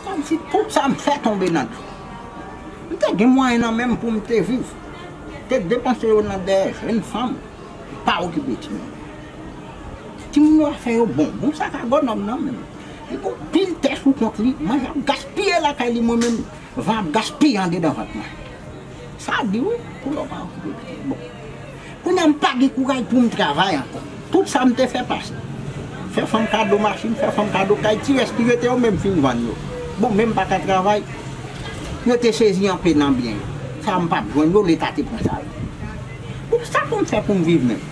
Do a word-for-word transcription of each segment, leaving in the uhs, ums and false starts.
Kòmsi tout sa m fè tonbe nan dlo. M te gen mwayen nan men m pou m te viv. Te depanse yo nan dèyè jèn fanm, pa okipe timoun. Timoun yo afè yo bon, bon sa ka gwo nòm nan menm. Li gon pil tè sou kont li, manje ap gaspiye lakay li, mwen menm, van ap gaspiye andedan vant mwen. Sa di wi, pou lè w pa okipe pitit. Bon. Kounye a m pa gen kouraj pou m travay ankò. Tout sa m te fè pase. Fè fanm kado machin, fè fanm kado kay, ti rès ki rete yo menm fin vann yo. Bon, men m pa ka travay. Yo te sezi anpe nan byen yo. Sa m p ap jwenn yo, Leta te pran sa yo. Bon, sa pou m fè pou m viv menm?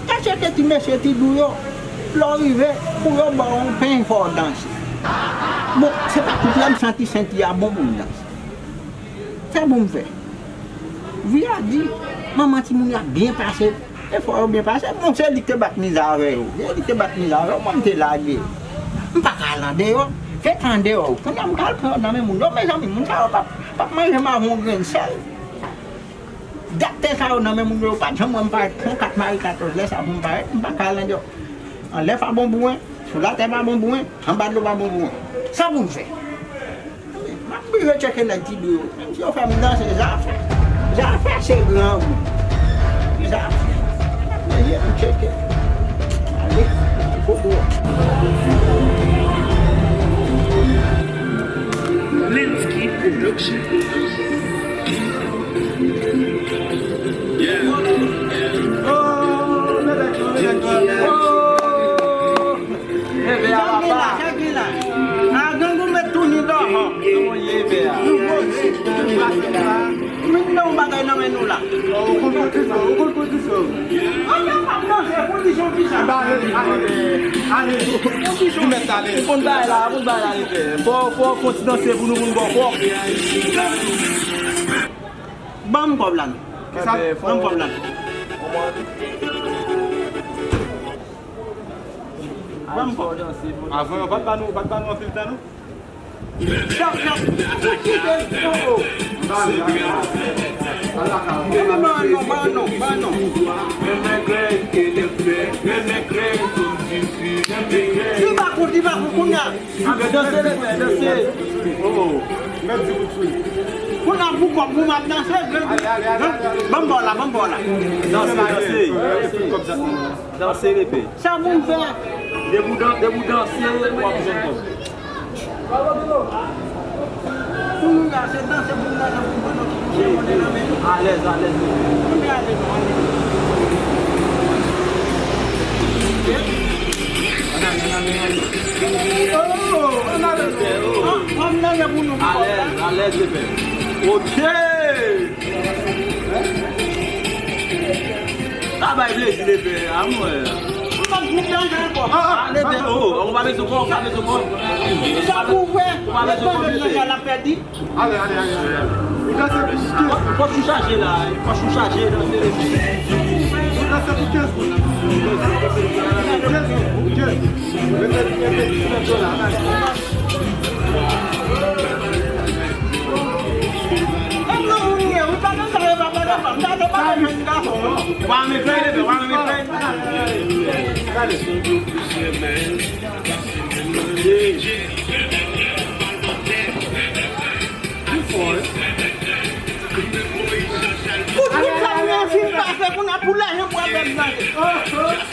Tanse ke ti mesye ti dou yo, lè w rive, pou yo ba w yon pen, fò w danse. Bon, se pa tout lè m santi senti a bon pou m danse. Sa pou m fè? Vi a di, manman timoun yo ap byen pase. E fò yo byen pase. Bon, se li ki te bat mize avè yo. Se li ki te bat mize avè yo, mwen m te lage yo. M pa ka al andeyò. Se tan andeyò. Kounye a m ka al pran yo nan men moun yo. Mezanmi, moun sa yo p ap, p ap manje m avè yon grenn sèl. Dat tè sa yo nan men moun yo, yo pa t janm wè m parèt. Pran kat mari katòz lè sa pou m parèt. M pa ka al andeyò. Anlè pa bon pou mwen, sou latè pa bon pou mwen, anba dlo pa bon pou mwen. Sa pou m fè? M ap bliye tcheke nèg ti dou yo. Menm si yo fè m danse, zafè. Zafè se grangou. Zafè. M ap bliye m tcheke. Ale, koko. Linsky Production. Neve a papa. A grangou met tou ni dòhò. Kòman ye, pè a? Nou poze. Min nan yon bagay nan men nou la. Ou konn pozisyon, ou konn pozisyon. An, pa danse, pozisyon ki sa? Ba, ale, ale, ale. Ou mèt ale. Ou konn bagay la, ou konn bagay la, pè. Fò, fò, fò ti danse pou nou, pou nou bò kò. Ban m kòb la non. Kisa? Ban m kòb la non. Ban m kòb la. Avan yo pa t ba nou, pa t ba nou anpil tan non. Chak, chak, chak kite l, oh, oh. Epi ban non, ban non, ban non. Li pa kont, li pa kont kounye a. Danse, lepè, danse. Oh, oh. Mèt di kout sou li. Kounye a pou kòb pou m ap danse, gran, gran, ban m bò la, ban m bò la. Danse, danse. Danse, lepè. Sa pou m fè? Depi w dan-, depi w danse, w ap jwenn kòb. Pou nou la, se danse pou nou la, pou nou la. Alèz, alèz. Alèz, alèz, lepè. Ok. Sa bay plezi, lepè, a mwen. Lepè, oh, ou pa bezwen kò, ou pa bezwen kò. Sa pou fè? Ou pa bezwen kò, lepè. Ale, ale, ale, ale. Ou danse pou kenz minit. Pòch ou chaje la, pòch ou chaje, danse. Ou danse pou kenz minit. Kenz minit, kenz minit. Mete, mete ti mèt yo la, ale. Menm nan moun ye, ou pa nan sa yo pa pale fanm, sa yo pa nan menm gason, non. Ou pa renmen fè, ou pa renmen fè. Ale. Pi fò, wi. Kout, kout sa pou yon fim pase, pou n ap pou lè, yon bwa bèl nan. Oh, oh.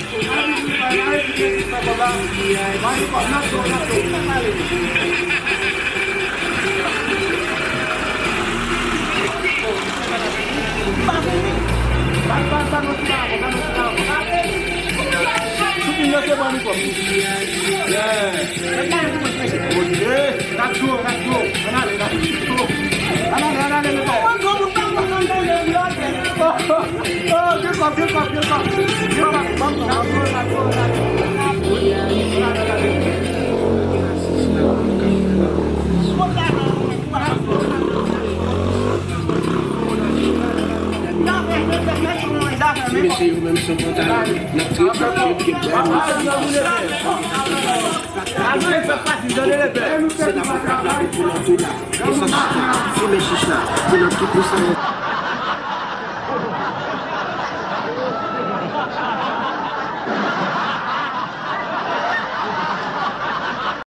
Ti mesye yo menm san pantalon, n ap trete yo, yo t gen bèl mesye. Se la pou travay pou lòt ou la. Pou sa chita, fimen chich la, pou lòt ki pou sa yo.